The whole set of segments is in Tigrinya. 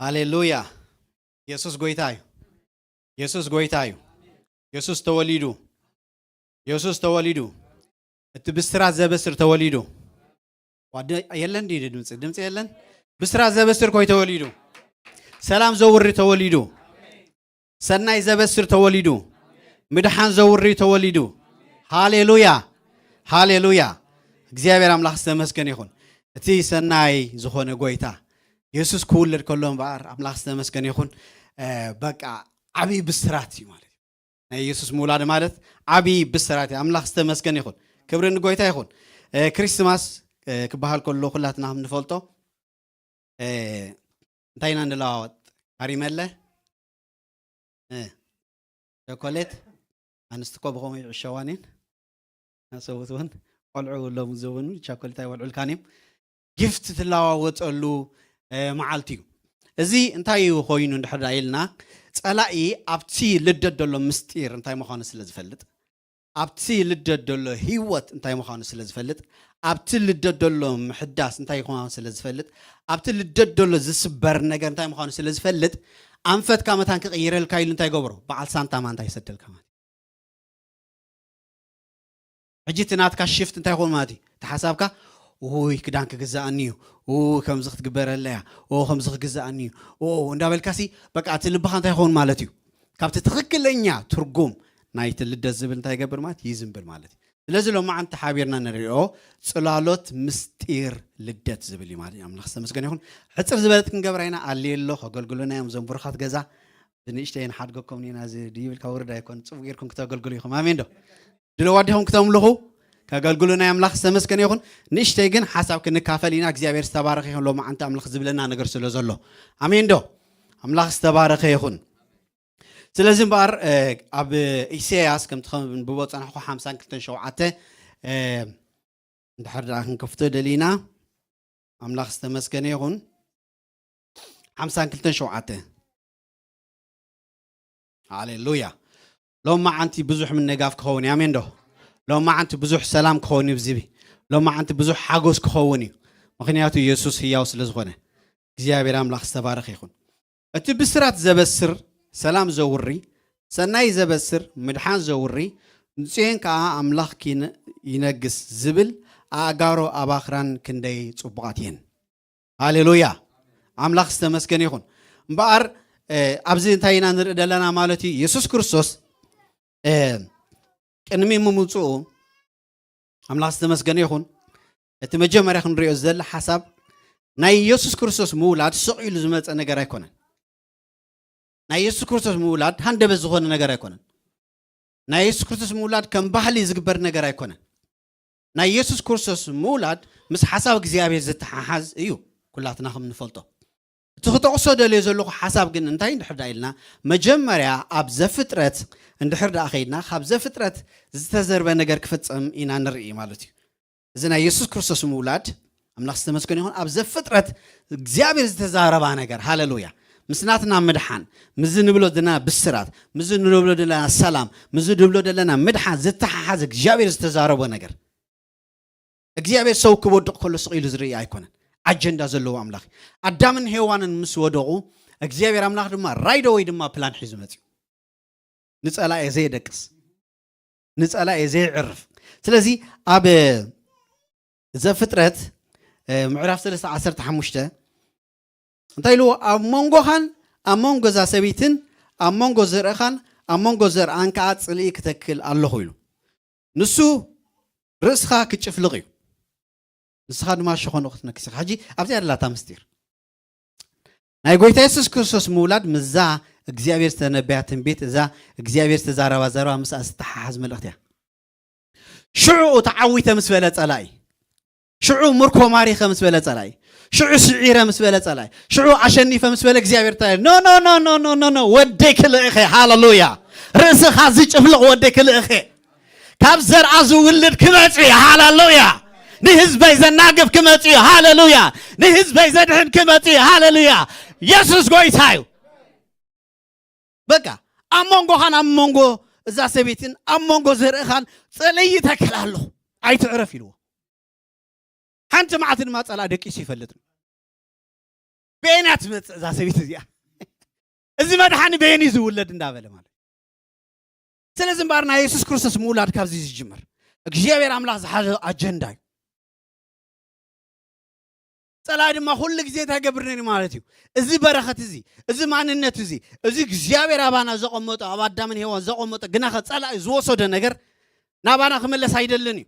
ሃሌሉያ። የሱስ ጎይታ እዩ። የሱስ ጎይታ እዩ። የሱስ ተወሊዱ። የሱስ ተወሊዱ። እቲ ብስራት ዘበስር ተወሊዱ። ዋ፣ ድ-፣ የለን ድዩ ድምፂ? ድምፂ የለን? ብስራት ዘበስር ኮይ ተወሊዱ። ሰላም ዘውሪ ተወሊዱ። ሰናይ ዘበስር ተወሊዱ። ምድሓን ዘውሪ ተወሊዱ። ሃሌሉያ። ሃሌሉያ። እግዚኣብሔር ኣምላኽ ዝተመስገነ ይኹን። እቲ ሰናይ ዝኾነ ጎይታ የሱስ ክውለድ ከሎ እምበኣር ኣምላኽ ዝተመስገነ ይኹን። እ፣ በቃ ዓብዪ ብስራት እዩ ማለት እዩ። ናይ የሱስ ምውላድ ማለት ዓብዪ ብስራት እዩ። ኣምላኽ ዝተመስገነ ይኹን። ክብሪ ንጎይታ ይኹን። እ፣ ክሪስማስ፣ እ፣ ክበሃል ከሎ ኩላትና ከም ንፈልጦ፣ እ፣ እንታይ ኢና ንለዋወጥ? ካሪመለ? እ፣ ቸኮሌት? ኣንስቲ እኮ ብኸምኡ ይዕሸዋን እየን። ሰብኡት እውን ቆልዑ ሎም ዘበኑ ቻኮሌት ኣይበልዑልካን እዮም። ጊፍት ትለዋወጠሉ፣ እ፣ መዓልቲ እዩ። እዚ እንታይ እዩ ኮይኑ እንድሕር ደኣ ኢልና፣ ጸላኢ ኣብቲ ልደት ዘሎ ምስጢር እንታይ ምዃኑ ስለ ዝፈልጥ፣ ኣብቲ ልደት ዘሎ ህይወት እንታይ ምዃኑ ስለ ዝፈልጥ፣ ኣብቲ ልደት ዘሎ ምሕዳስ እንታይ ምዃኑ ስለ ዝፈልጥ፣ ኣብቲ ልደት ዘሎ ዝስበር ነገር እንታይ ምዃኑ ስለ ዝፈልጥ፣ ኣንፈትካ መታን ክቕይረልካ ኢሉ እንታይ ገብሮ? በዓል ሳንታ ማንታ ይሰደልካ ማለት እዩ። ሕጂ እቲ ናትካ ሽፍት እንታይ ይኸውን ማለት እዩ? እቲ ሓሳብካ፣ ውይ፣ ክዳን ክግዛእኒ እዩ፣ ውይ፣ ከምዚ ክትግበረለያ፣ ኦ፣ ከምዚ ክግዛእኒ እዩ፣ ኦ፣ እንዳበልካሲ፣ በቃ፣ እቲ ልብኻ እንታይ ይኸውን ማለት እዩ? ካብቲ ትኽክለኛ ትርጉም ናይቲ ልደት ዝብል እንታይ ይገብር ማለት? ይዝንብል ማለት እዩ። ስለዚ ሎማዓንቲ ሓቢርና ንሪኦ ጽላሎት ምስጢር ልደት ዝብል እዩ ማለት እዩ። ኣምላኽ ዝተመስገነ ይኹን። ሕጽር ዝበለት ክንገብራ ኢና። ኣልየሎ ከገልግሉና እዮም እዞም ብሩኻት ገዛ። ብንእሽተይ ንሓድገኩም ኢና። እዚ ድይብልካ ውርድ ኣይኮን፣ ጽቡቅ ጌርኩም ክተገልግሉ ኢኹም። ኣሜን ዶ? ድለዋት ዲኹም ክተምልኹ? ከገልግሉ ናይ ኣምላኽ ዝተመስገነ ይኹን። ንእሽተይ ግን ሓሳብ ክንካፈል ኢና። እግዚኣብሔር ዝተባረኸ ይኹን። ሎማዓንቲ ኣምላኽ ዝብለና ነገር ስለ ዘሎ። ኣሜን ዶ? ኣምላኽ ዝተባረኸ ይኹን። ስለዚ እምበኣር፣ እ፣ ኣብ ኢሳያስ ከምቲ ከንብቦ ጸናሕኩ ሓምሳን ክልተን ሸውዓተ፣ እ፣ እንድሕር ደኣ ክንከፍቶ ደሊና፣ ኣምላኽ ዝተመስገነ ይኹን። ሓምሳን ክልተን ሸውዓተ። ሃሌሉያ። ሎማዓንቲ ብዙሕ ምንጋፍ ክኸውን እዩ። ኣሜን ዶ? ሎማዓንቲ ብዙሕ ሰላም ክኸውን እዩ። ብዚቢ ሎማዓንቲ ብዙሕ ሓጎስ ክኸውን እዩ። ምኽንያቱ የሱስ ህያው ስለ ዝኾነ። እግዚኣብሔር ኣምላኽ ዝተባረኸ ይኹን። እቲ ብስራት ዘበስር፣ ሰላም ዘውሪ፣ ሰናይ ዘበስር፣ ምድሓን ዘውሪ፣ ንጽዮን ከኣ ኣምላኽ ኪነ-፣ ይነግስ ዝብል ኣእጋሮ ኣብ ኣኽራን ክንደይ ጽቡቓት እየን። ሃሌሉያ። ኣምላኽ ዝተመስገነ ይኹን። እምበኣር፣ እ፣ ኣብዚ እንታይ ኢና ንርኢ ዘለና ማለት እዩ? የሱስ ክርስቶስ፣ እ፣ ቅድሚ ምምጽኡ፣ ኣምላኽ ዝተመስገነ ይኹን። እቲ መጀመርያ ክንሪኦ ዝደሊ ሓሳብ፣ ናይ የሱስ ክርስቶስ ምውላድ ስቕ ኢሉ ዝመጸ ነገር ኣይኮነን። ናይ የሱስ ክርስቶስ ምውላድ ሃንደበት ዝኾነ ነገር ኣይኮነን። ናይ የሱስ ክርስቶስ ምውላድ ከም ባህሊ ዝግበር ነገር ኣይኮነን። ናይ የሱስ ክርስቶስ ምውላድ ምስ ሓሳብ እግዚኣብሔር ዝተሓሓዝ እዩ፣ ኩላትና ከም ንፈልጦ። እቲ ክጠቕሶ ደልዮ ዘለኹ ሓሳብ ግን እንታይ እንድሕር ደኣ ኢልና፣ መጀመርያ ኣብ ዘፍጥረት እንድሕር ደኣ ኸይድና፣ ካብ ዘፍጥረት ዝተዘርበ ነገር ክፍጸም ኢና ንርኢ ማለት እዩ። እዚ ናይ የሱስ ክርስቶስ ምውላድ፣ ኣምላኽ ዝተመስገነ ይኹን፣ ኣብ ዘፍጥረት እግዚኣብሔር ዝተዛረባ ነገር፣ ሃሌሉያ፣ ምስ ናትና ምድሓን፣ ምስዚ ንብሎ ዘለና ብስራት፣ ምስዚ ንብሎ ዘለና ሰላም፣ ምስዚ ንብሎ ዘለና ምድሓን ዝተሓሓዘ እግዚኣብሔር ዝተዛረቦ ነገር። እግዚኣብሔር ሰው ክወድቕ ከሎ ስቕ ኢሉ ዝርኢ ኣይኮነን። ኣጀንዳ ዘለዎ ኣምላኽ እዩ። ኣዳምን ሄዋንን ምስ ወደቑ፣ እግዚኣብሔር ኣምላኽ ድማ ራይዶ ወይ ድማ ፕላን ሒዙ መጽዩ። ንጸላኤ ዘየደቅስ፣ ንጸላኤ ዘየዕርፍ። ስለዚ ኣብ ዘፍጥረት፣ እ፣ ምዕራፍ ሰለስተ ዓሰርተ ሓሙሽተ እንታይ ኢልዎ? "ኣብ መንጎኻን ኣብ መንጎ እዛ ሰበይትን ኣብ መንጎ ዘርእኻን ኣብ መንጎ ዘርኣን ከኣ ጽልኢ ክተክል ኣለኹ" ኢሉ። ንሱ ርእስኻ ክጭፍልቕ እዩ፣ ንስኻ ድማ ሸኾንኡ ክትነክስ ኢኻ። ሕጂ ኣብዚኣ ደላታ ምስጢር ናይ ጎይታ የሱስ ክርስቶስ ምውላድ ምስዛ እግዚኣብሔር ዝተነበያ ትንቢት፣ እዛ እግዚኣብሔር ዝተዛረባ ዘረባ ምስኣ ዝተሓሓዝ መልእኽቲ እያ። ሽዑ ተዓዊተ ምስ በለ ጸላኢ፣ ሽዑ ምርኮ ማሪኸ ምስ በለ ጸላኢ፣ ሽዑ ስዒረ ምስ በለ ጸላኢ፣ ሽዑ ኣሸኒፈ ምስ በለ እግዚኣብሔር እንታይ ኢሉ? "ኖ፣ ኖ፣ ኖ፣ ኖ፣ ኖ፣ ኖ፣ ኖ፣ ወደይ ክልእኸ፣ ሃሌሉያ። ርእስኻ ዝጭፍልቕ ወደይ ክልእኸ። ካብ ዘርኣ ዝውልድ ክመጽእ እዩ፣ ሃሌሉያ። ንህዝበይ ዘናግፍ ክመጽእ እዩ፣ ሃሌሉያ። ንህዝበይ ዘድሕን ክመጽእ እዩ፣ ሃሌሉያ። የሱስ ጎይታ እዩ። በቃ ኣብ መንጎኻን ኣብ መንጎ እዛ ሰበይትን ኣብ መንጎ ዘርእኻን ጽልኢ ይተክል ኣለኹ፣ ኣይትዕረፍ" ኢልዎ። ሓንቲ መዓልቲ ድማ ጸላኢ ደቂሱ ይፈልጥ። በየን እያ ትመፅእ እዛ ሰበይቲ እዚኣ? እዚ መድሓኒ በየን እዩ ዝውለድ እንዳበለ ማለት እዩ። ስለዚ እምበኣር ናይ የሱስ ክርስቶስ ምውላድ ካብዚ እዩ ዝጅምር። እግዚኣብሔር ኣምላኽ ዝሓዘ ኣጀንዳ እዩ። ጸላኢ ድማ ኩሉ ግዜ እንታይ ይገብር ነይሩ ማለት እዩ? እዚ በረኸት እዚ፣ እዚ ማንነት እዚ፣ እዚ እግዚኣብሔር ኣባና ዘቐመጦ፣ ኣብ ኣዳምን ሄዋን ዘቐመጦ፣ ግናኸ ጸላኢ ዝወሰዶ ነገር ናባና ክምለስ ኣይደልን እዩ።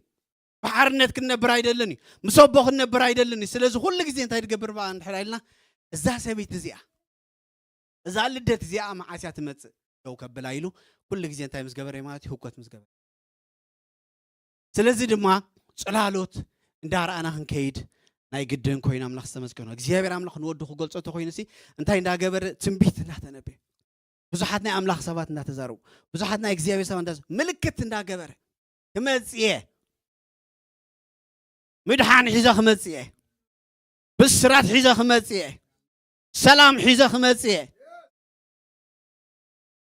ብሓርነት ክንነብር ኣይደልን እዩ። ምስ ኣቦ ክንነብር ኣይደልን እዩ። ስለዚ ኩሉ ግዜ እንታይ ትገብር በኣ እንድሕር ኢልና፣ እዛ ሰበይቲ እዚኣ፣ እዛ ልደት እዚኣ መዓስ እያ ትመጽእ? ደው ከብላ ኢሉ ኩሉ ግዜ እንታይ ምስ ገበረ ማለት እዩ? ህውከት ምስ ገበረ። ስለዚ ድማ ጽላሎት እንዳረኣና ክንከይድ ናይ ግድን ኮይኑ ኣምላኽ ዝተመስገነ። እግዚኣብሔር ኣምላኽ ንወዱ ክገልጾ እንተኮይኑ ሲ እንታይ እንዳገበረ? ትንቢት እንዳተነበየ። ብዙሓት ናይ ኣምላኽ ሰባት እንዳተዛረቡ፣ ብዙሓት ናይ እግዚኣብሔር ሰባት እንዳዘ-፣ ምልክት እንዳገበረ፣ ክመጽእ እየ፣ ምድሓን ሒዘ ክመጽእ እየ፣ ብስራት ሒዘ ክመጽእ እየ፣ ሰላም ሒዘ ክመጽእ እየ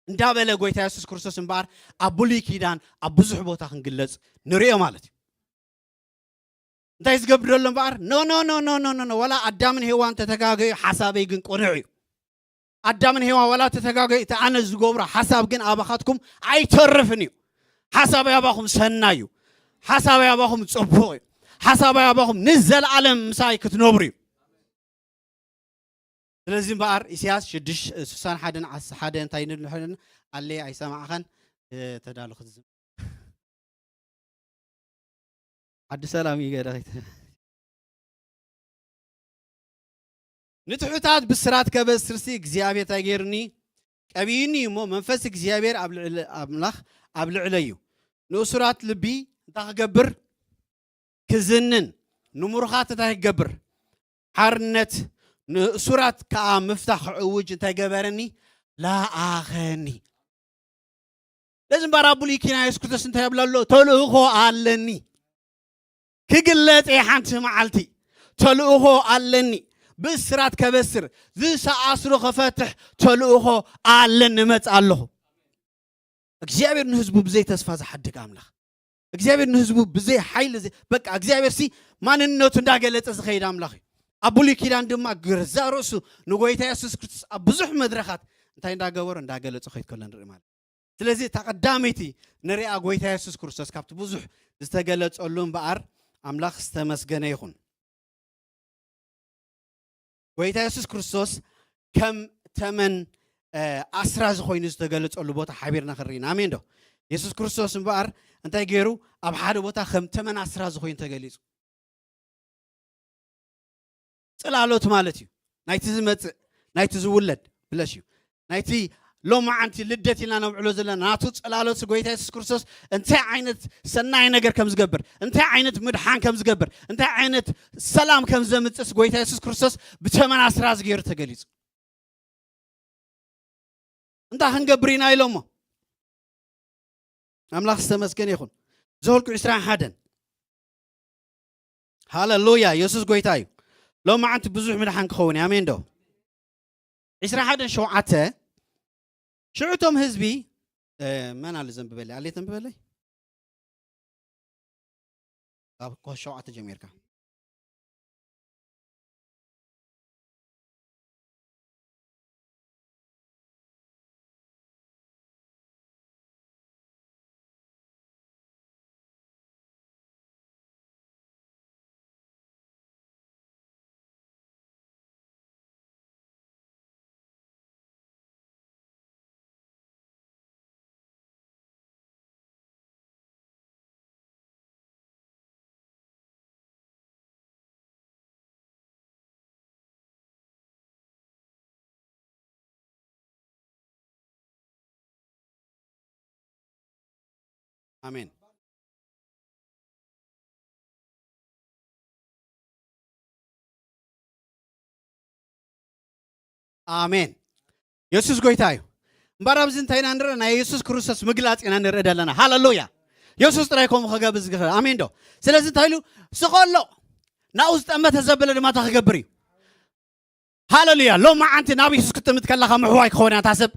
እንዳበለ ጎይታ የሱስ ክርስቶስ እምበኣር ኣብ ብሉይ ኪዳን ኣብ ብዙሕ ቦታ ክንግለጽ ንርእዮ ማለት እዩ። እንታይ ዝገብር ዘሎ እምበኣር? ኖ፣ ኖ፣ ኖ፣ ኖ፣ ኖ፣ ኖ፣ ኖ። ዋላ ኣዳምን ሄዋን ተተጋገዩ፣ ሓሳበይ ግን ቅኑዕ እዩ። ኣዳምን ሄዋን ዋላ ተተጋገዩ፣ እቲ ኣነ ዝገብሮ ሓሳብ ግን ኣባኻትኩም ኣይተርፍን እዩ። ሓሳበይ ኣባኹም ሰናይ እዩ። ሓሳበይ ኣባኹም ጽቡቕ እዩ። ሓሳበይ ኣባኹም ንዘለኣለም ምሳይ ክትነብሩ እዩ። ስለዚ እምበኣር ኢሳያስ ሽዱሽተ፣ ስሳን ሓደን ዓሰርተ ሓደ እንታይ ንብል ንሕን ኣለ ኣይሰማዕኸን፣ እ፣ ተዳሉ ክትዝም-፣ ዓዲ ሰላም እዩ ገለ ኸይተ-፣ ንትሑታት ብስራት ከበስርሲ እግዚኣብሔር እንታይ ገይሩኒ? ቀቢዩኒ እሞ መንፈስ እግዚኣብሔር ኣብ ልዕሊ ኣምላኽ ኣብ ልዕለይ እዩ። ንእሱራት ልቢ እንታይ ክገብር? ክዝንን። ንምሩኻት እንታይ ክገብር? ሓርነት። ንእሱራት ከኣ ምፍታሕ ክዕውጅ እንታይ ገበረኒ? ለኣኸኒ። ለዚ እምበኣር ኣብ ብሉይ ኪዳን የሱስ ክርስቶስ እንታይ ይብል ኣሎ? ተልእኾ ኣለኒ። ክግለጽ እየ ሓንቲ መዓልቲ። ተልእኾ ኣለኒ። ብስራት ከበስር፣ ዝተኣስሩ ከፈትሕ ተልእኾ ኣለኒ። እመጽእ ኣለኹ። እግዚኣብሔር ንህዝቡ ብዘይ ተስፋ ዝሓድግ ኣምላኽ። እግዚኣብሔር ንህዝቡ ብዘይ ሓይሊ ዘ-፣ በቃ እግዚኣብሔር ሲ ማንነቱ እንዳገለጸ ዝኸይድ ኣምላኽ እዩ። ኣብ ብሉይ ኪዳን ድማ ገዛ ርእሱ ንጎይታ የሱስ ክርስቶስ ኣብ ብዙሕ መድረኻት እንታይ እንዳገበሮ እንዳገለጸ ከይድ ከሎ ንርኢ ማለት እዩ። ስለዚ እታ ቀዳመይቲ ንሪኣ ጎይታ የሱስ ክርስቶስ ካብቲ ብዙሕ ዝተገለጸሉ እምበኣር ኣምላኽ ዝተመስገነ ይኹን። ጎይታ የሱስ ክርስቶስ ከም ተመን፣ እ፣ ኣስራዚ ኮይኑ ዝተገለጸሉ ቦታ ሓቢርና ክንርኢ ኢና። ኣሜን ዶ? የሱስ ክርስቶስ እምበኣር እንታይ ገይሩ? ኣብ ሓደ ቦታ ከም ተመን ኣስራዚ ኮይኑ ተገሊጹ። ጽላሎት ማለት እዩ። ናይቲ ዝመጽእ፣ ናይቲ ዝውለድ ብለሽ እዩ። ናይቲ ሎማዓንቲ ልደት ኢልና ነብዕሎ ዘለና ናቱ ጽላሎት ጎይታ የሱስ ክርስቶስ እንታይ ዓይነት ሰናይ ነገር ከም ዝገብር፣ እንታይ ዓይነት ምድሓን ከም ዝገብር፣ እንታይ ዓይነት ሰላም ከም ዘምጽእስ ጎይታ የሱስ ክርስቶስ ብተመን ኣስራዚ ገይሩ ተገሊጹ። እንታይ ክንገብር ኢና ኢሎሞ? ኣምላኽ ዝተመስገነ ይኹን። ዘኍልቁ ዕስራን ሓደን። ሃሌሉያ፣ የሱስ ጎይታ እዩ። ሎማዓንቲ ብዙሕ ምድሓን ክኸውን እዩ። ኣሜን ዶ? ዕስራን ሓደን ሸውዓተ። ሽዑ እቶም ህዝቢ፣ እ፣ መን ኣሎ ዘንብበለይ? ኣለ ተንብበለይ? ካብ ኮ ሸውዓተ ጀሚርካ። ኣሜን። ኣሜን። የሱስ ጎይታ እዩ። እምበኣር ኣብዚ እንታይ ኢና ንርኢ? ናይ የሱስ ክርስቶስ ምግላጽ ኢና ንርኢ ዘለና። ሃሌሉያ። የሱስ ጥራይ ከምኡ ክገብር ዝኽእል። ኣሜን ዶ? ስለዚ እንታይ ኢሉ? ስቕ ኣሎ። ናብኡ ዝጠመተ ዘበለ ድማ እንታይ ክገብር እዩ? ሃሌሉያ። ሎማዓንቲ ናብ የሱስ ክትጥምት ከለኻ ምሕዋይ ክኸውን እያ እታ ሰብ።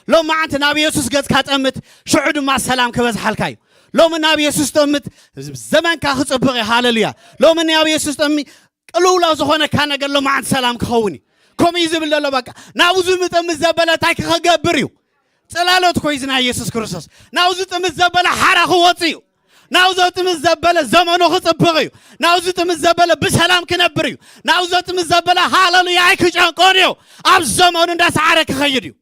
ሎማዓንቲ ናብ የሱስ ገጽካ ጠምት፣ ሽዑ ድማ ሰላም ክበዝሓልካ እዩ። ሎሚ ናብ የሱስ ጠምት፣ ዘመንካ ክጽብቕ እዩ። ሃሌሉያ። ሎሚ ናብ የሱስ ጠሚ፣ ቅልውላው ዝኾነካ ነገር ሎማዓንቲ ሰላም ክኸውን እዩ። ከምኡ እዩ ዝብል ዘሎ። በቃ ናብዚ ምጥምት ዘበለ እንታይ ክገብር እዩ? ጽላሎት ኮይዝና ኢየሱስ ክርስቶስ ናብዚ ጥምት ዘበለ ሓራ ክወጽእ እዩ። ናብዚ ጥምት ዘበለ ዘመኑ ክጽብቕ እዩ። ናብዚ ጥምት ዘበለ ብሰላም ክነብር እዩ። ናብዚ ጥምት ዘበለ ሃለሉያ ኣይክጨንቆን እዩ። ኣብ ዘመኑ እንዳሰዓረ ክኸይድ እዩ።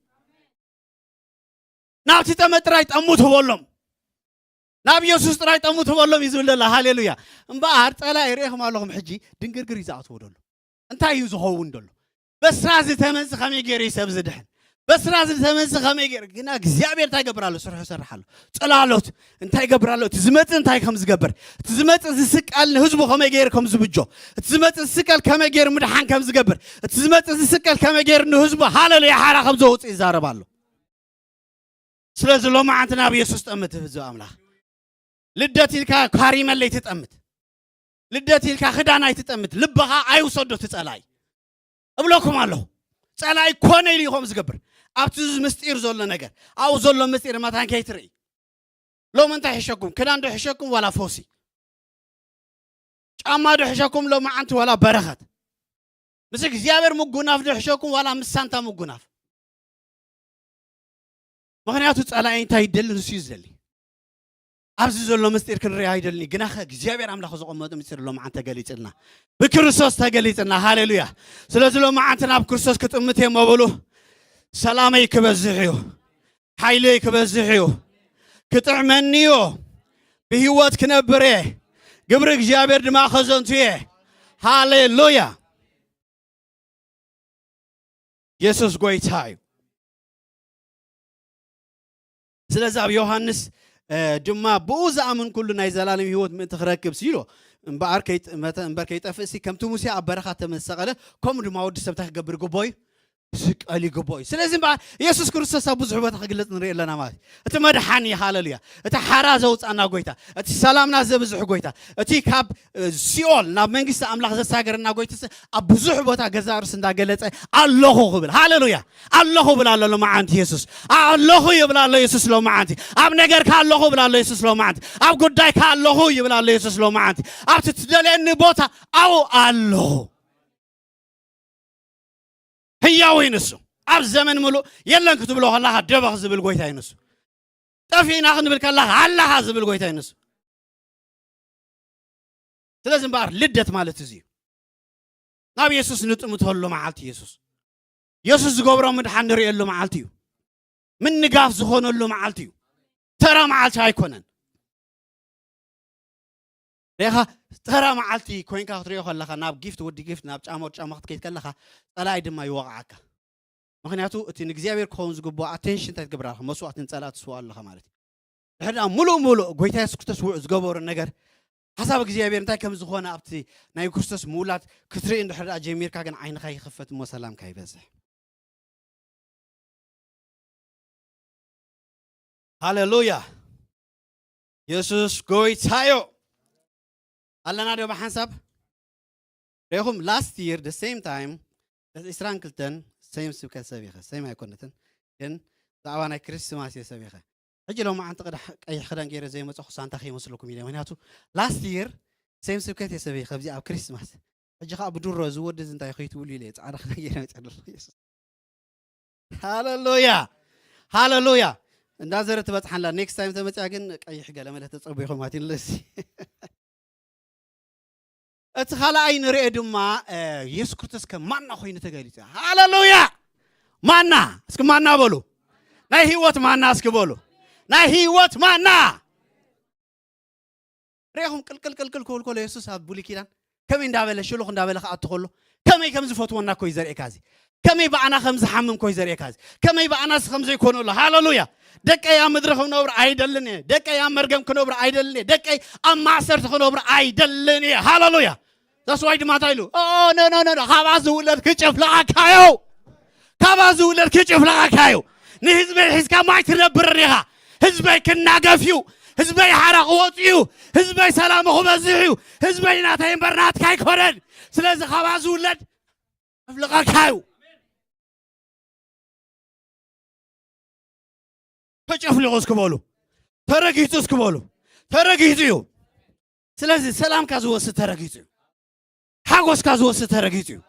ናብቲ ጠመት ጥራይ ጠሙ ትበሎም፣ ናብ ኢየሱስ ጥራይ ጠሙ ትበሎም እዩ ዝብል ዘሎ። ሃሌሉያ። እምበኣር ጸላኢ ርኢኹም ኣለኹም፣ ሕጂ ድንግርግር እዩ ዝኣትዎ ዘሎ። እንታይ እዩ ዝኸውን ዘሎ? በስራ ዝተመንስ ከመይ ገይሩ እዩ ሰብ ዝድሕን? በስራ ዝተመንስ ከመይ ገይሩ? ግና እግዚኣብሔር እንታይ ይገብር ኣሎ? ስርሑ ይሰርሕ ኣሎ። ጽላሎት እንታይ ይገብር ኣሎ? እቲ ዝመጽእ እንታይ ከም ዝገብር፣ እቲ ዝመጽእ ዝስቀል ንህዝቡ ከመይ ገይሩ ከም ዝብጆ፣ እቲ ዝመጽእ ዝስቀል ከመይ ገይሩ ምድሓን ከም ዝገብር፣ እቲ ዝመጽእ ዝስቀል ከመይ ገይሩ ንህዝቡ ሃለሉያ ሓራ ከም ዘውፅእ ይዛረብ ኣሎ። ስለዚ ሎማዓንቲ ናብ ኢየሱስ ጠምት ህዝቢ ኣምላኽ። ልደት ኢልካ ካሪመለ ኣይትጠምት። ልደት ኢልካ ክዳን ኣይትጠምት። ልብኻ ኣይውሰዶ እቲ ጸላኢ። እብለኩም ኣለኹ። ጸላኢ ኮነ ኢሉ እዩ ከምኡ ዝገብር። ኣብቲ ምስጢር ዘሎ ነገር፣ ኣብኡ ዘሎ ምስጢር መታን ከይትርኢ። ሎም እንታይ ሕሸኩም? ክዳን ዶ ሕሸኩም ዋላ ፈውሲ? ጫማ ዶ ሕሸኩም ሎማዓንቲ ዋላ በረኸት? ምስ እግዚኣብሔር ምጉናፍ ዶ ሕሸኩም ዋላ ምስ ሳንታ ምጉናፍ? ምኽንያቱ ጸላኢ እንታይ ይደሊ? ንሱ እዩ ዝደሊ። ኣብዚ ዘሎ ምስጢር ክንርኢ ኣይደልኒ። ግናኸ እግዚኣብሔር ኣምላኽ ዘቐመጡ ምስጢር ሎማዓንቲ ተገሊጽልና፣ ብክርስቶስ ተገሊጽልና። ሃሌሉያ። ስለዚ ሎማዓንቲ ናብ ክርስቶስ ክጥምት እየ መበሉ፣ ሰላመይ ክበዝሕ እዩ፣ ሓይለይ ክበዝሕ እዩ፣ ክጥዕመኒ እዩ፣ ብህይወት ክነብር እየ፣ ግብሪ እግዚኣብሔር ድማ ከዘንቱ እየ። ሃሌሉያ። የሱስ ጎይታ እዩ። ስለዚ ኣብ ዮሃንስ ድማ ብኡ ዝኣምን ኩሉ ናይ ዘላለም ህይወት ምእንቲ ክረክብ ሲሎ እምበኣር እምበር ከይጠፍእ ሲ ከምቲ ሙሴ ኣብ በረኻ ተመሰቐለ ከምኡ ድማ ወዲ ሰብ እንታይ ክገብር ይግቦ እዩ? ክስቀል ይግቦ እዩ። ስለዚ እምበኣር የሱስ ክርስቶስ ኣብ ብዙሕ ቦታ ክግለጽ ንርኢ ኣለና ማለት እዩ። እቲ መድሓኒ፣ ሃለሉያ፣ እቲ ሓራ ዘውፃና ጎይታ፣ እቲ ሰላምና ዘብዝሕ ጎይታ፣ እቲ ካብ ሲኦል ናብ መንግስቲ ኣምላኽ ዘሳገረና ጎይታ ኣብ ብዙሕ ቦታ ገዛ ርእሱ እንዳገለጸ ኣለኹ ክብል፣ ሃለሉያ፣ ኣለኹ ብል ኣሎ ሎማዓንቲ የሱስ። ኣለኹ ይብል ኣሎ የሱስ ሎማዓንቲ። ኣብ ነገርካ ኣለኹ ብል ኣሎ የሱስ ሎማዓንቲ። ኣብ ጉዳይካ ኣለኹ ይብል ኣሎ የሱስ ሎማዓንቲ። ኣብቲ ትደልየኒ ቦታ ኣብኡ ኣለኹ። ህያው እዩ ንሱ። ኣብ ዘመን ምሉእ የለን ክትብሎ ከለኻ ደበኽ ዝብል ጎይታ እዩ ንሱ። ጠፊእና ክንብል ከለኻ ኣለኻ ዝብል ጎይታ እዩ ንሱ። ስለዚ እምበኣር ልደት ማለት እዚ እዩ። ናብ የሱስ ንጥምተሉ መዓልቲ፣ የሱስ የሱስ ዝገብሮ ምድሓን ንርእየሉ መዓልቲ እዩ። ምንጋፍ ዝኾነሉ መዓልቲ እዩ። ተራ መዓልቲ ኣይኮነን። ሪኢኻ፣ ተራ መዓልቲ ኮይንካ ክትሪኦ ከለኻ፣ ናብ ጊፍት ወዲ ጊፍት ናብ ጫማ ወዲ ጫማ ክትከይድ ከለኻ፣ ጸላኢ ድማ ይወቕዓካ። ምኽንያቱ እቲ ንእግዚኣብሔር ክኸውን ዝግብኦ ኣቴንሽን እንታይ ትገብር ኣለኻ? መስዋእቲ ንጸላኢ ትስውኦ ኣለኻ ማለት እዩ። ድሕሪ ደኣ ሙሉእ ሙሉእ ጎይታ የሱስ ክርስቶስ ውዕ ዝገበሮ ነገር፣ ሓሳብ እግዚኣብሔር እንታይ ከም ዝኾነ ኣብቲ ናይ ክርስቶስ ምውላድ ክትርኢ እንድሕር ደኣ ጀሚርካ፣ ግን ዓይንኻ ይኽፈት እሞ ሰላምካ ይበዝሕ። ሃሌሉያ። የሱስ ጎይታ እዩ። ኣለና ዶ ብሓንሳብ? ሪኢኹም፣ ላስት ይር the same time ዒስራን ክልተን ሴም ስብከት ሰቢኸ፣ ሴም ኣይኮነትን፣ ግን ብዛዕባ ናይ ክርስማስ እየ ሰቢኸ። ሕጂ ሎማዓንቲ ቅዳሕ ቀይሕ ክዳን ገይረ ዘይመፀኹ ሳንታ ከይመስለኩም ኢለ፣ ምክንያቱ ላስት ይር ሴም ስብከት እየ ሰቢኸ ኣብዚ ኣብ ክርስማስ። ሕጂ ከዓ ብድሮ እዚ ወዲ እዚ እንታይ ከይትብሉ ኢለ ፃዕዳ ክዳን ገይረ መፅእ ኣለኹ። የሱስ፣ ሃሌሉያ፣ ሃሌሉያ። እንዳዘረ ትበፅሓላ፣ ኔክስት ታይም ተመፅያ ግን ቀይሕ ገለ መለ ተፀቢኹም ኣትንለሲ። እቲ ካልኣይ ንርኤ ድማ የሱስ ክርስቶስ ከም ማና ኮይኑ ተገሊጹ። ሃሌሉያ! ማና እስኪ ማና በሉ። ናይ ህይወት ማና እስኪ በሉ። ናይ ህይወት ማና። ርኢኹም ቅልቅል ቅልቅል ክብል ከሎ የሱስ ኣብ ብሉይ ኪዳን ከመይ እንዳበለ ሽሉኽ እንዳበለ ክኣቱ ከሎ ከመይ ከም ዝፈትወና እኮ እዩ ዘርእየካ። እዚ ከመይ ብኣና ከም ዝሓምም እኮ እዩ ዘርእየካ። እዚ ከመይ ብኣናስ ከም ዘይኮነሉ። ሃሌሉያ! ደቀይ ኣብ ምድሪ ክነብሩ ኣይደልን እየ። ደቀይ ኣብ መርገም ክነብሩ ኣይደልን እየ። ደቀይ ኣብ ማእሰርቲ ክነብሩ ኣይደልን እየ። ሃሌሉያ! ዛስዋይ ድማ እንታይ ኢሉ? ኦ፣ ኖ፣ ኖ፣ ኖ፣ ኖ፣ ካብኣ ዝውለድ ክጭፍልቐካ እዩ። ካብኣ ዝውለድ ክጭፍልቐካ እዩ። ንህዝበይ ሒዝካ ማይ ትነብርን ኢኻ። ህዝበይ ክናገፍ እዩ። ህዝበይ ሓራ ክወፅ እዩ። ህዝበይ ሰላሙ ክበዝሕ እዩ። ህዝበይ ናተይ እምበር ናትካ ኣይኮነን። ስለዚ ካብኣ ዝውለድ ክጭፍልቐካ እዩ። ተጨፍሊቑ እስኪ በሉ። ተረጊጹ እስኪ በሉ። ተረጊጹ እዩ። ስለዚ ሰላምካ ዝወስድ ተረጊጹ እዩ። ሓጎስካ ዝወስድ ተረጊጹ እዩ።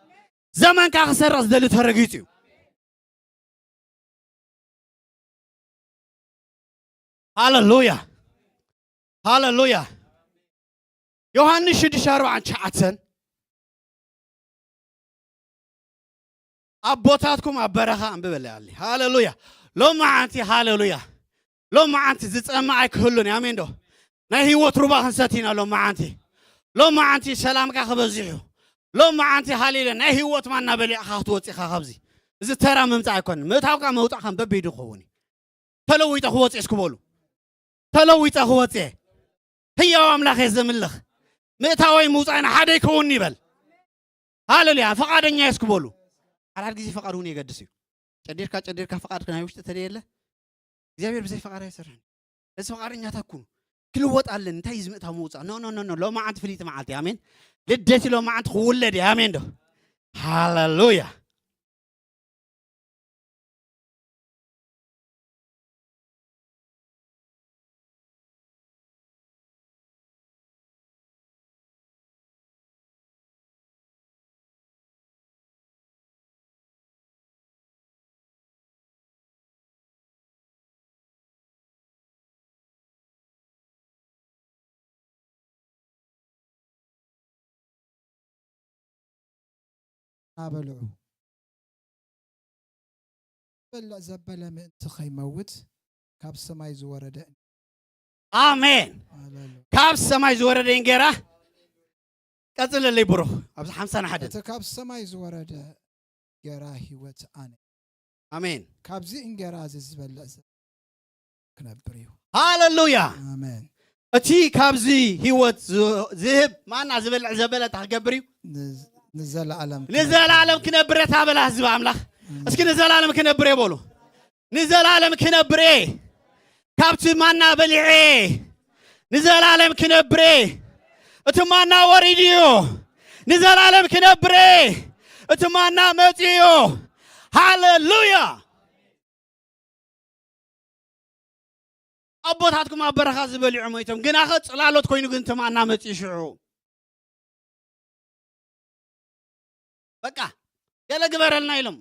ዘመንካ ክሰርቕ ዝደሊ ተረጊጹ እዩ። ሃለሉያ፣ ሃለሉያ። ዮሃንስ ሽዱሽተ ኣርባዕተ ትሽዓተ ኣቦታትኩም ኣብ በረኻ ኣንብበለይ ኣለ። ሃለሉያ። ሎማዓንቲ፣ ሃለሉያ፣ ሎማዓንቲ ዝጸምእ ኣይክህሉን እዩ። ኣሜን ዶ? ናይ ህይወት ሩባ ክንሰቲ ኢና ሎማዓንቲ። ሎማዓንቲ ሰላምካ ክበዝሕ እዩ። ሎማዓንቲ፣ ሃሌሉያ፣ ናይ ህይወት ማና በሊዕካ ክትወጽእ ኢኻ ካብዚ። እዚ ተራ ምምጻእ ኣይኮንን። ምእታውካ መውጻእካን በበይዱ ክኸውን እዩ። ተለዊጠ ክወጽእ እስኪ በሉ። ተለዊጠ ክወጽእ እየ። ህያው ኣምላኽ እየ ዘምልኽ። ምእታወይ ምውጻእና ሓደ ይከውን ይበል። ሃሌሉያ። ፈቓደኛ እየ እስኪ በሉ። ሓድሓድ ግዜ ፈቓድ እውን የገድስ እዩ። ጨዲርካ ጨዲርካ ፈቓድ ናይ ውሽጢ ተደየለ እግዚኣብሔር ብዘይ ፈቓድ ኣይሰርሕን። እዚ ፈቓደኛታት ኩኑ። ክልወጥ ኣለን። እንታይ እዩ ዝምእታው ምውጻእ? ኖ፣ ኖ፣ ኖ፣ ኖ። ሎማዓንቲ ፍልይቲ መዓልቲ። ኣሜን። ልደት ሎማዓንቲ ክውለድ እዩ። ኣሜን ዶ? ሃሌሉያ። እናበልዑ፣ በልዕ ዘበለ ምእንቲ ኸይመውት ካብ ሰማይ ዝወረደ። ኣሜን። ሃሌሉያ። ካብ ሰማይ ዝወረደ እንጌራ። ቀጽለለይ ብሩኽ። ኣብዚ ሓምሳን ሓደን። እቲ ካብ ሰማይ ዝወረደ እንጌራ ህይወት ኣነ። ኣሜን። ካብዚ እንጌራ እዚ ዝበልዕ ዘ-፣ ክነብር እዩ። ሃሌሉያ። ኣሜን። እቲ ካብዚ ህይወት ዝ-፣ ዝህብ ማና ዝበልዕ ዘበለ እንታይ ክገብር እዩ? ን-፣ ንዘለኣለም ክነብር ንዘለኣለም እዩ። ክነብር እየ ታበላ ህዝቢ ኣምላኽ። ኣሜን። እስኪ ንዘለኣለም ክነብር እየ በሉ። ንዘለኣለም ክነብር እየ። ካብቲ ማና በሊዐ ንዘለኣለም ክነብር እየ። እቲ ማና ወሪዱ እዩ። ንዘለኣለም ክነብር እየ። እቲ ማና መጺኡ እዩ። ሃሌሉያ። ኣቦታትኩም ኣብ በረኻ ዝበሊዑ ሞይቶም፣ ግናኸ ጽላሎት ኮይኑ ግን እቲ ማና መጺኡ ሽዑ። በቃ ገለ ግበረልና ኢሎም።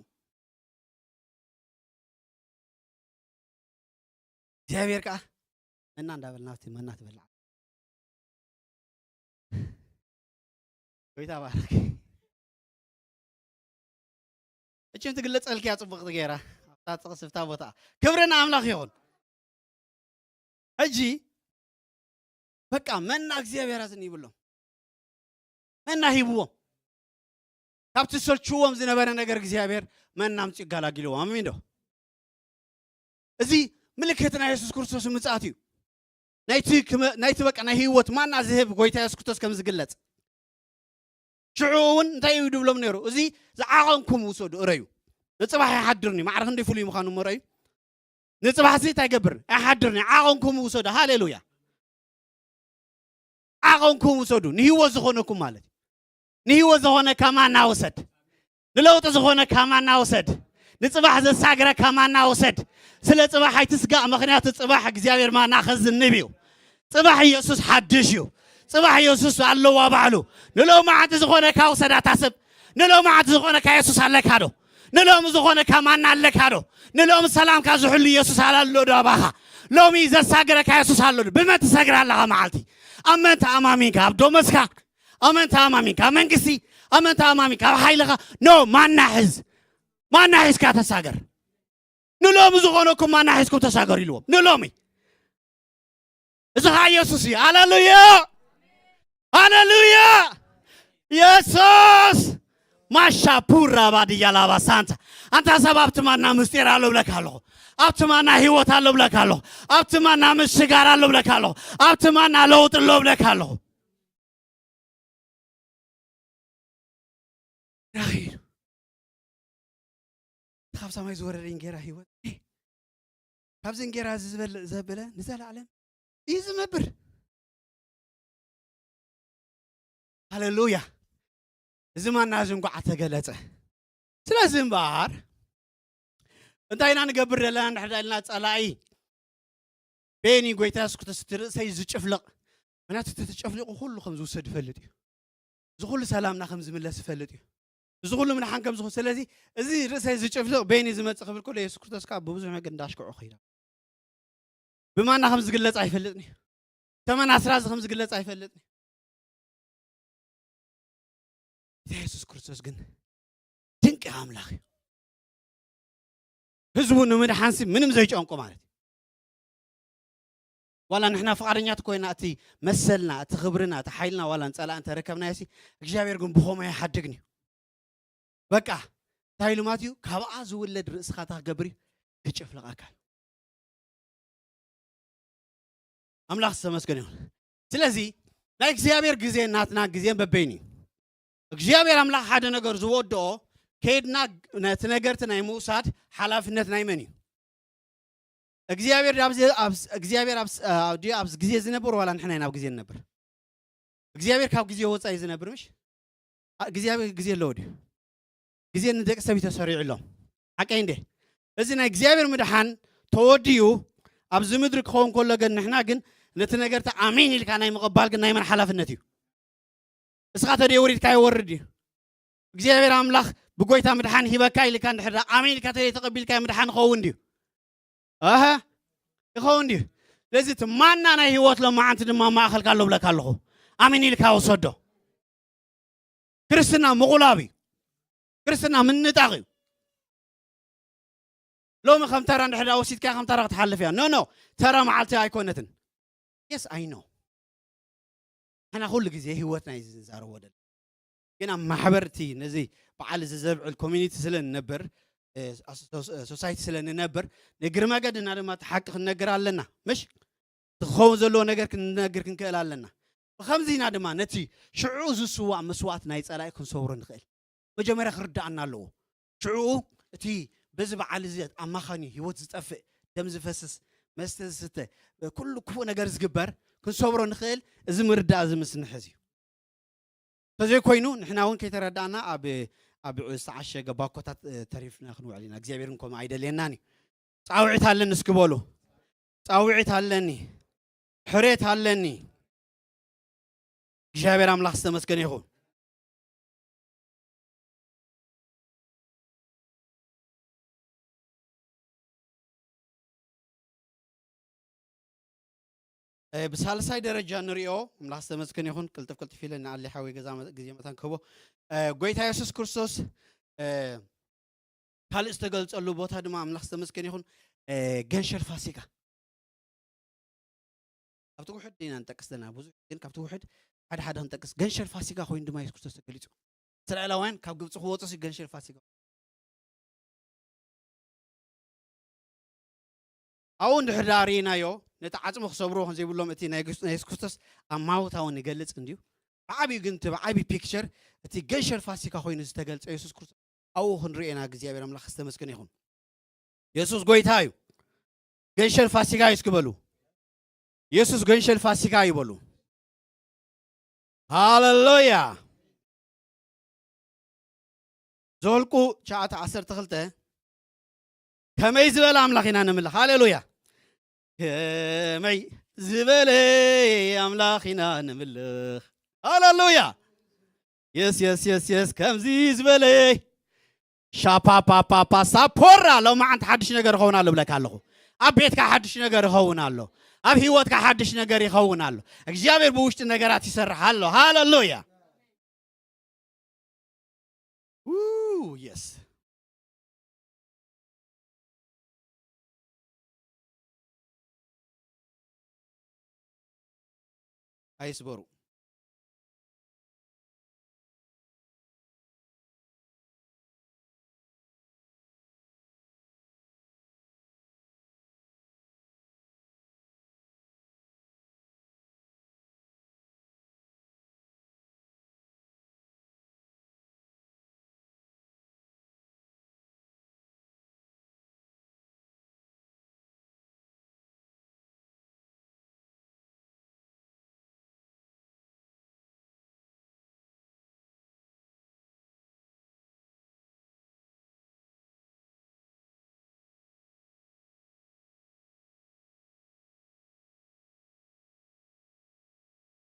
እግዚኣብሔር ከኣ መና እንዳበልና ኣብቲ መና ትበልዕ። ጎይታ ባረክ። እችም ትግለጸልኪ እያ ጽቡቕቲ ገይራ። ኣብታ ጥቕሲ፣ ኣብታ ቦታ። ክብሪ ንኣምላኽ ይኹን። ሕጂ በቃ መና እግዚኣብሔር ኣዝን ይብሎም። መና ሂብዎም። ካብቲ ዝሰልችዎም ዝነበረ ነገር እግዚኣብሔር መና ኣምጺኡ ገላጊልዎም። ኣሜን ዶ? እዚ ምልክት ናይ የሱስ ክርስቶስ ምጽኣት እዩ። ናይቲ ክመ-፣ ናይቲ በቃ ናይ ህይወት ማና ዝህብ ጎይታ የሱስ ክርስቶስ ከም ዝግለጽ። ሽዑ እውን እንታይ እዩ ድብሎም ነይሩ? እዚ ዝዓቐንኩም ውሰዱ፣ እረዩ። ንጽባሕ ይሓድርኒ፣ ማዕረ ክንደይ ፍሉይ ምዃኑ እሞ ረዩ። ንጽባሕ እዚ እንታይ ገብር? ኣይሓድርኒ፣ ዓቐንኩም ውሰዱ። ሃሌሉያ። ዓቐንኩም ውሰዱ። ንህይወት ዝኾነኩም ማለት እዩ። ንህይወት ዝኾነ ከማና ውሰድ። ንለውጢ ዝኾነ ከማና ውሰድ። ንጽባሕ ዘሳግረ ከማና ውሰድ። ስለ ጽባሕ ኣይትስጋእ፣ ምኽንያቱ ጽባሕ እግዚኣብሔር ማና ከዝንብ እዩ። ጽባሕ ኢየሱስ ሓድሽ እዩ። ጽባሕ ኢየሱስ ኣለዋ ባዕሉ። ንሎማዓንቲ ዝኾነካ ውሰድ ኣታ ሰብ። ንሎማዓንቲ ዝኾነካ የሱስ ኣለካ ዶ? ንሎሚ ዝኾነካ ማና ኣለካ ዶ? ንሎሚ ሰላምካ ዝሕሉ ኢየሱስ ኣሎ ዶ ኣባኻ? ሎሚ ዘሳግረካ የሱስ ኣሎ ዶ? ብመን ትሰግር ኣለኻ መዓልቲ? ኣብ መን ተኣማሚንካ? ኣብ ደሞዝካ? ኣብ መን ተኣማሚንካ? ኣብ መንግስቲ? ኣብ መን ተኣማሚንካ? ኣብ ሓይልኻ? ኖ፣ ማና ሕዝ። ማና ሒዝካ ተሳገር። ንሎሚ ዝኾነኩም ማና ሒዝኩም ተሳገሩ ኢልዎም። ንሎሚ። እዚ ኸዓ ኢየሱስ እዩ። ሃሌሉያ! ሃሌሉያ! ኢየሱስ! ማሻ ፑራ ባድያ ላባ ሳንታ። ኣንታ ሰብ ኣብቲ ማና ምስጢር ኣሎ ብለካ ኣለኹ። ኣብቲ ማና ህይወት ኣሎ ብለካ ኣለኹ። ኣብቲ ማና ምስጋር ኣሎ ብለካ ኣለኹ። ኣብቲ ማና ለውጢ ኣሎ ብለካ ኣለኹ። ራኺሉ ካብ ሰማይ ዝወረደ እንጌራ ህይወት፣ ካብዚ እንጌራ እዚ ዝበልዕ ዘበለ ንዘለዓለም እዩ ዝነብር። ሃሌሉያ። እዚ ማና እዚ እንኳዕ ተገለጸ። ስለዚ እምበኣር እንታይ ኢና ንገብር ዘለና እንድሕር ኢልና ጸላኢ ቤኒ ጎይታ የሱስ ክርስቶስ እቲ ርእሰይ ዝጭፍልቕ፣ ምኽንያቱ እቲ ተጨፍሊቑ ኩሉ ከም ዝውሰድ ይፈልጥ እዩ። እዚ ኩሉ ሰላምና ከም ዝምለስ ይፈልጥ እዩ። እዚ ኩሉ ምድሓን ከም ዝኾ ስለዚ እዚ ርእሰይ ዝጭፍልቕ በይኒ ዝመጽእ ክብል ከሎ የሱስ ክርስቶስ ከዓ ብብዙሕ መገድ እንዳሽክዖ ኸይዳ ብማና ከም ዝግለጽ ኣይፈልጥን እዩ። ተመን ኣስራዚ ከም ዝግለጽ ኣይፈልጥን እዩ። ጌታ የሱስ ክርስቶስ ግን ድንቂ ኣምላኽ እዩ። ህዝቡ ንምድሓን ሲ ምንም ዘይጨንቆ ማለት እዩ። ዋላ ንሕና ፍቓደኛት ኮይና እቲ መሰልና እቲ ክብርና እቲ ሓይልና ዋላ ንጸላእ እንተረከብናዮ ሲ እግዚኣብሔር ግን ብኸምኡ ኣይሓድግን እዩ። በቃ እንታይ ኢሉ ማለት እዩ? ካብኣ ዝውለድ ርእስኻ እንታይ ክገብር እዩ? ክጭፍልቐካ እዩ። ኣምላኽ ዝተመስገነ ይኹን። ስለዚ ናይ እግዚኣብሔር ግዜ ናትና ግዜን በበይን እዩ። እግዚኣብሔር ኣምላኽ ሓደ ነገር ዝወድኦ ከይድና ነቲ ነገርቲ ናይ ምውሳድ ሓላፍነት ናይ መን እዩ? እግዚኣብሔር ኣብዚ እግዚኣብሔር ኣብ ኣብ ግዜ ዝነብር ዋላ ንሕና ኢና ኣብ ግዜ ንነብር? እግዚኣብሔር ካብ ግዜ ወጻኢ ዝነብር ምሽ እግዚኣብሔር ግዜ ኣለዎ ድዩ? ግዜ ንደቂ ሰብ ተሰሪዑ ኣሎ። ሓቀይ እንዴ? እዚ ናይ እግዚኣብሔር ምድሓን ተወዲኡ ኣብዚ ምድሪ ክኸውን ከሎ ግን ንሕና ግን ነቲ ነገርታ ኣሜን ኢልካ ናይ ምቕባል ግን ናይ መን ሓላፍነት እዩ? እስኻ ተደይ ወሪድካ ይወርድ እዩ እግዚኣብሔር ኣምላኽ ብጎይታ ምድሓን ሂበካ ኢልካ እንድሕር ኣሜን ኢልካ ተደይ ተቐቢልካ ምድሓን ኸውን ድዩ? ኣሃ ይኸውን ድዩ? ስለዚ እቲ ማና ናይ ህይወት ሎማዓንቲ ድማ ማእኸልካ ኣሎ ብለካ ኣለኹ። ኣሜን ኢልካ ወሰዶ። ክርስትና ምቑላብ እዩ። ክርስትና ምንጣቕ እዩ። ሎሚ ከም ተራ እንድሕር ወሲድካ ከም ተራ ክትሓልፍ እያ። ኖ ኖ፣ ተራ መዓልቲ ኣይኮነትን። የስ ኣይ ኖ። ንሕና ኩሉ ግዜ ህይወትና እዩ ዝዛረቦ ደለ ግን ኣብ ማሕበር እቲ ነዚ በዓል እዚ ዘብዕል ኮሚኒቲ ስለ ንነብር ሶሳይቲ ስለ ንነብር ንግሪ መገድና ድማ እቲ ሓቂ ክንነግር ኣለና ምሽ ክኸውን ዘለዎ ነገር ክንነግር ክንክእል ኣለና ብከምዚ ኢና ድማ ነቲ ሽዑ ዝስዋእ መስዋእቲ ናይ ፀላኢ ክንሰብሮ ንኽእል መጀመርያ ክርዳኣና ኣለዎ ሽዑ እቲ በዚ በዓል እዚ ኣማኻኒ ህይወት ዝጠፍእ ደም ዝፈስስ መስተ ዝስተ ኩሉ ክፉእ ነገር ዝግበር ክንሰብሮ ንኽእል እዚ ምርዳእ እዚ ምስንሕዝ እዩ ተዘይኮይኑ ንሕና እውን ከይተረዳእና ኣብ ኣብ ዝተዓሸገ ባኮታት ተሪፍና ክንውዕል ኢና እግዚኣብሔር ከምኡ ኣይደልየናን እዩ ፃውዒት ኣለኒ እስኪ በሉ ፃውዒት ኣለኒ ሕሬት ኣለኒ እግዚኣብሔር ኣምላኽ ዝተመስገነ ይኹን ብሳልሳይ ደረጃ ንሪኦ ኣምላኽ ዝተመስገን ይኹን ቅልጥፍ ቅልጥፍ ኢለ ንኣሊ ሓወይ ገዛ ግዜ መታን ክህቦ ጎይታ የሱስ ክርስቶስ ካልእ ዝተገልፀሉ ቦታ ድማ ኣምላኽ ዝተመስገን ይኹን ገንሸል ፋሲካ ኣብቲ ውሕድ ኢና ንጠቅስ ዘለና ብዙሕ ግን ካብቲ ውሕድ ሓደ ሓደ ክንጠቅስ ገንሸል ፋሲካ ኮይኑ ድማ የሱስ ክርስቶስ ተገሊፁ እስራኤላውያን ካብ ግብፂ ክወፁ ገንሸል ፋሲካ ኣብኡ እንድሕር ደኣ ርኢናዮ ነቲ ዓፅሚ ክሰብርዎ ከምዘይብሎም እቲ ናይ የሱስ ክርስቶስ ኣማውታ እውን ይገልፅ እንድዩ ብዓብዩ ግን እቲ ብዓብዩ ፒክቸር እቲ ገንሸል ፋሲካ ኮይኑ ዝተገልፀ የሱስ ክርስቶስ ኣብኡ ክንርኢ ኢና እግዚኣብሔር ኣምላኽ ዝተመስገን ይኹን የሱስ ጎይታ እዩ ገንሸል ፋሲካ እዩ እስኪ በሉ የሱስ ገንሸል ፋሲካ እዩ በሉ ሃሌሉያ ዘልቁ ሸዓተ ዓሰርተ ክልተ ከመይ ዝበለ ኣምላኽ ኢና ንምልኽ ሃሌሉያ ከመይ ዝበለ ኣምላኽ ኢና ንምልኽ ሃሌሉያ የስ የስ የስ የስ ከምዚ ዝበለ ሻፓፓፓፓ ሳፖራ ሎማዓንቲ ሓድሽ ነገር ይኸውን ኣሎ ብለካ ኣለኹ ኣብ ቤትካ ሓድሽ ነገር ይኸውን ኣሎ ኣብ ህይወትካ ሓድሽ ነገር ይኸውን ኣሎ እግዚኣብሔር ብውሽጢ ነገራት ይሰርሕ ኣሎ ሃሌሉያ የስ ኣይስበሩ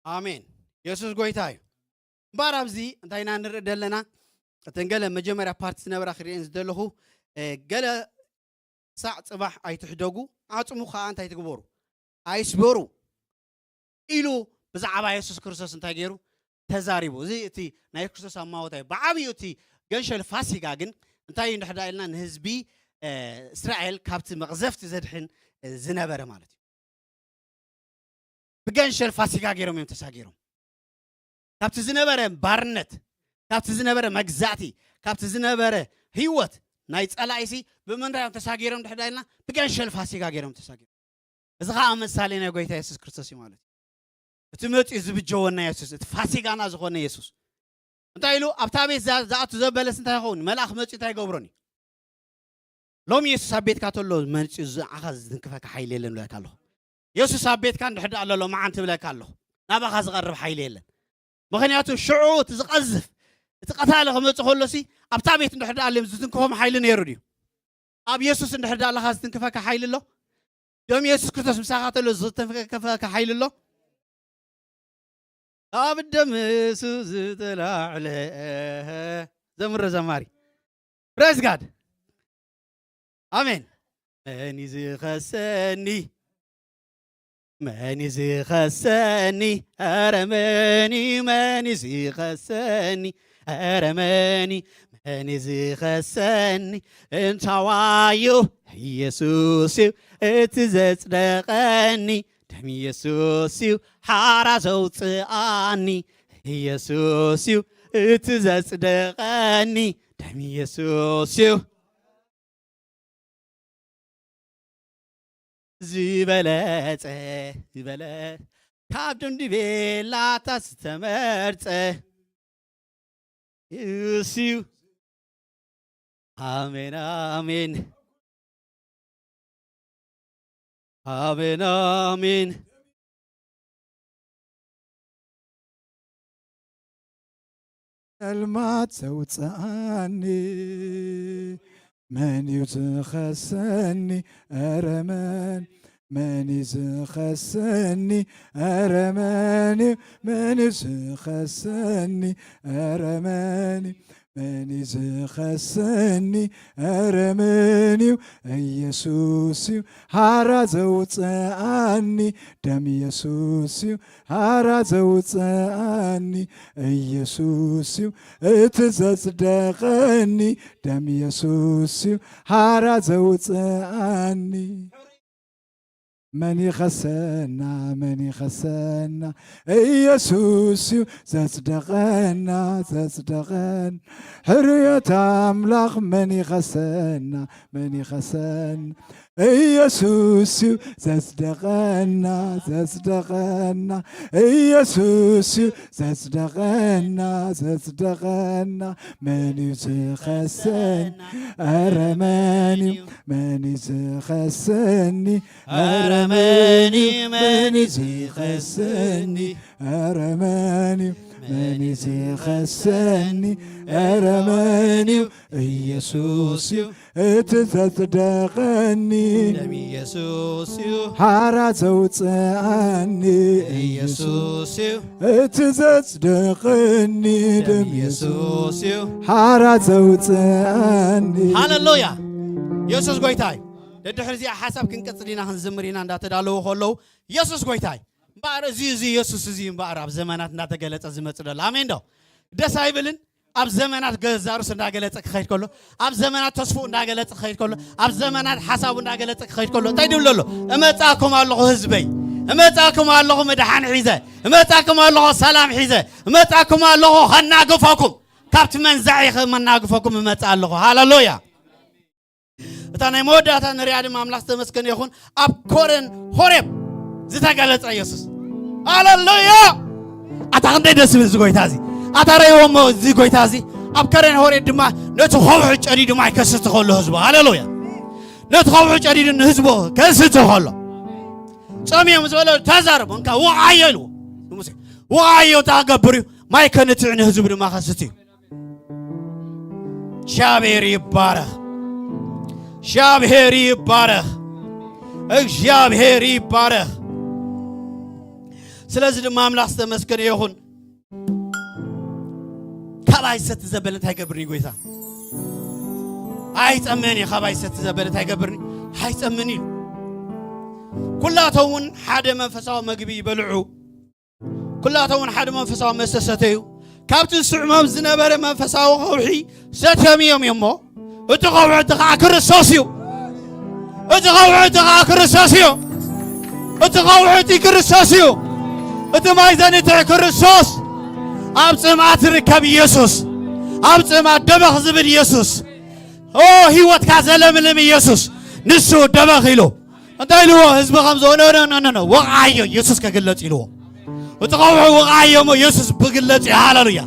ኣሜን የሱስ ጎይታ እዩ እምበር ኣብዚ እንታይ ኢና ንርኢ ዘለና እተን ገለ መጀመርያ ፓርቲ ዝነበራ ክርእየን ዝደለኹ፣ እ፣ ገለ ሳዕ ጽባሕ ኣይትሕደጉ፣ ዓጽሙ ከኣ እንታይ ትግበሩ? ኣይስበሩ ኢሉ ብዛዕባ የሱስ ክርስቶስ እንታይ ገይሩ? ተዛሪቡ። እዚ እቲ ናይ ክርስቶስ ኣማወታ እዩ። ብዓብዩ እቲ ገንሸል ፋሲጋ ግን እንታይ እዩ እንድሕር ደኣ ኢልና ንህዝቢ፣ እ፣ እስራኤል ካብቲ መቕዘፍቲ ዘድሕን፣ እ፣ ዝነበረ ማለት እዩ። ብገንሸል ፋሲጋ ገይሮም እዮም ተሳጊሮም። ካብቲ ዝነበረ ባርነት፣ ካብቲ ዝነበረ መግዛእቲ፣ ካብቲ ዝነበረ ህይወት ናይ ጸላኢሲ ብምንታይ እዮም ተሳጊሮም ድሕር ኢልና? ብገንሸል ፋሲጋ ገይሮም ተሳጊሮም። እዚ ኸዓ ምሳሌ ናይ ጎይታ የሱስ ክርስቶስ እዩ ማለት እዩ። እቲ መጺኡ ዝብጀወና የሱስ፣ እቲ ፋሲጋና ዝኾነ የሱስ። እንታይ ኢሉ? ኣብታ ቤት ዝኣ-፣ ዝኣቱ ዘበለስ እንታይ ይኸውን? መልኣኽ መጺኡ እንታይ ይገብሮን እዩ? ሎሚ የሱስ ኣብ ቤትካ ተሎ መጺኡ ዝዓኻ ዝትንክፈካ ሓይሊ የለን ብለካ ኣለኹ። የሱስ ኣብ ቤትካ እንድሕር ደኣ ኣሎ፣ ሎማዓንቲ ብለካ ኣለኹ። ናባኻ ዝቐርብ ሓይሊ የለን። ምኽንያቱ ሽዑ እቲ ዝቐዝፍ፣ እቲ ቀታሊ ክመጽእ ከሎሲ ኣብታ ቤት እንድሕር ደኣ ኣሎ ዝትንክፎም ሓይሊ ነይሩ ድዩ? ኣብ የሱስ እንድሕር ደኣ ኣለኻ ዝትንክፈካ ሓይሊ ኣሎ? ደም የሱስ ክርስቶስ ምሳኻ ተሎ ዝትንክፈካ ሓይሊ ኣሎ? ኣብ ደም የሱስ ዝተላዕለ ዘምሮ ዘማሪ። Praise God። ኣሜን። መን እዩ ዝኸሰኒ? መን እዩ ዝኸሰኒ? ኧረ መን እዩ፣ መን እዩ ዝኸሰኒ? ኧረ መን እዩ፣ መን እዩ ዝኸሰኒ? እንታዋዩ ኢየሱስ እዩ እቲ ዘጽደቐኒ። ደም ኢየሱስ እዩ ሓራ ዘውጽኣኒ። ኢየሱስ እዩ እቲ ዘጽደቐኒ። ደም ኢየሱስ እዩ ዝበለጸ፣ ዝበለ ካብ ድንዲ ቤላታ ዝተመርጸ ኢየሱስ እዩ። ኣሜን፣ ኣሜን። ኣሜን፣ ኣሜን። ጸልማት ዘውፅኣኒ መን እዩ ዝኸሰኒ? ኧረ መን፣ መን እዩ ዝኸሰኒ? ኧረ መን እዩ፣ መን እዩ ዝኸሰኒ? ኧረ መን እዩ፣ መን እዩ ዝኸሰኒ? ኧረ መን እዩ? ኢየሱስ እዩ ሓራ ዘውፅኣኒ። ደም ኢየሱስ እዩ ሓራ ዘውፅኣኒ። ኢየሱስ እዩ እቲ ዘጽደቐኒ። ደም ኢየሱስ እዩ ሓራ ዘውፅኣኒ። መን ይኸሰና? መን ይኸሰና? ኢየሱስ እዩ ዘጽደቐና፣ ዘጽደቐን። ሕርየት ኣምላኽ መን ይኸሰና? መን ይኸሰና? ኢየሱስ እዩ ዘጽደቐና፣ ዘጽደቐና። ኢየሱስ እዩ ዘጽደቐና፣ ዘጽደቐና። መን እዩ ዝኸሰኒ? ኧረ መን እዩ? መን እዩ ዝኸሰኒ? ኧረ መን እዩ? መን እዩ ዝኸሰኒ? ኧረ መን እዩ? መን እዩ ዝኸሰኒ? ኧረ መን እዩ? ኢየሱስ እዩ እቲ ዘጽደቐኒ። ደም ኢየሱስ እዩ ሓራ ዘውፅኣኒ። ኢየሱስ እዩ እቲ ዘጽደቐኒ። ደም ኢየሱስ እዩ ሓራ ዘውፅኣኒ። ሃሌሉያ። ኢየሱስ ጎይታ እዩ። ደድሕሪ እዚኣ ሓሳብ ክንቀጽል ኢና፣ ክንዝምር ኢና እንዳተዳለዉ ከለዉ ኢየሱስ ጎይታ እዩ። እምበኣር እዚ፣ እዚ ኢየሱስ እዚ እምበኣር ኣብ ዘመናት እንዳተገለጸ ዝመጽእ ዘሎ። ኣሜን ዶ? ደስ ኣይብልን? ኣብ ዘመናት ገዛ ርእሱ እንዳገለጸ ክኸይድ ከሎ፣ ኣብ ዘመናት ተስፍኡ እንዳገለጸ ክኸይድ ከሎ፣ ኣብ ዘመናት ሓሳቡ እንዳገለጸ ክኸይድ ከሎ እንታይ ድብል ኣሎ? እመጻኩም ኣለኹ ህዝበይ፣ እመጻኩም ኣለኹ መድሓን ሒዘ፣ እመጻኩም ኣለኹ ሰላም ሒዘ፣ እመጻኩም ኣለኹ ከናግፈኩም፣ ካብቲ መንዛዒ ከመናግፈኩም እመጽእ ኣለኹ። ሃሌሉያ። እታ ናይ መወዳእታ ንሪኣ ድማ ኣምላኽ ዝተመስገነ ይኹን ኣብ ኮረን ሆሬብ ዝተገለጸ ኢየሱስ። ሃሌሉያ! ኣታ ክንደይ ደስ ዝብል እዚ ጎይታ እዚ። ኣታ ረእይዎ እሞ እዚ ጎይታ እዚ ኣብ ከረን ሆሬብ ድማ ነቲ ከውሒ ጨዲዱ ማይ ከስቲ ከሎ ህዝቡ። ሃሌሉያ! ነቲ ከውሒ ጨዲዱ ንህዝቡ ከስቲ ከሎ ጸሚኦም ዝበሎ ተዛረቡ። እንካ ውዓዮ ኢልዎ ንሙሴ። ውዓዮ እንታይ ክገብር እዩ? ማይ ከንትዕ ንህዝቡ ድማ ከስቲ እዩ። እግዚኣብሔር ይባረኽ። እግዚኣብሔር ይባረኽ። እግዚኣብሔር ይባረኽ። ስለዚ ድማ ኣምላኽ ዝተመስገነ ይኹን። ካብ ካባይ ሰቲ ዘበለ እንታይ ገብርኒ ጎይታ? ኣይጸምን እዩ። ካባይ ሰቲ ዘበለ እንታይ ገብርኒ? ኣይጸምን እዩ። ኩላቶም እውን ሓደ መንፈሳዊ መግቢ ይበልዑ። ኩላቶም እውን ሓደ መንፈሳዊ መስተ ሰተዩ። ካብቲ ዝስዕሞም ዝነበረ መንፈሳዊ ከውሒ ሰትዮም እዮም እሞ፣ እቲ ከውሒ እቲ ኸዓ ክርስቶስ እዩ። እቲ ከውሒ እቲ ኸዓ ክርስቶስ እዩ። እቲ ከውሒ እቲ ክርስቶስ እዩ። እቲ ማይ ዘንትዕ ክርስቶስ። ኣብ ጽምኣት ዝርከብ ኢየሱስ፣ ኣብ ጽምኣት ደበኽ ዝብል ኢየሱስ፣ ኦ ህይወትካ ዘለምልም ኢየሱስ፣ ንሱ ደበኽ ኢሉ እንታይ ኢልዎ? ህዝቢ ከም ዝሆነ ወቕዓዮ፣ ኢየሱስ ከግለጽ ኢልዎ። እቲ ከውሒ ወቕዓዮ እሞ ኢየሱስ ብግለጽ እዩ። ሃሌሉያ።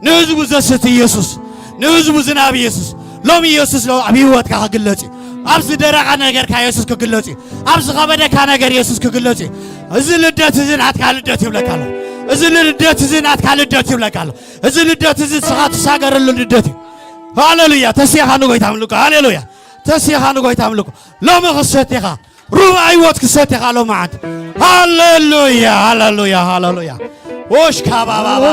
ንህዝቡ ዘስት ኢየሱስ፣ ንህዝቡ ዝናብ ኢየሱስ። ሎሚ ኢየሱስ ሎ ኣብ ህይወትካ ክግለጽ እዩ። ኣብ ዝደረቐ ነገርካ ኢየሱስ ክግለጽ እዩ። ኣብ ዝኸበደካ ነገር ኢየሱስ ክግለጽ እዩ። እዚ ልደት እዚ ናትካ ልደት ይብለካ ኣሎ። እዚ ልደት እዚ ናትካ ልደት ይብለካ ኣሎ። እዚ ልደት እዚ ንስኻ ትሳገረሉ ልደት እዩ። ሃሌሉያ። ተሲኻ ንጎይታ ኣምልኮ። ሃሌሉያ። ተሲኻ ንጎይታ ኣምልኮ። ሎሚ ክሰት ኢኻ። ሩባ ህይወት ክሰት ኢኻ ሎሚ መዓልቲ። ሃሌሉያ፣ ሃሌሉያ፣ ሃሌሉያ። ኦሽ ካባባባባ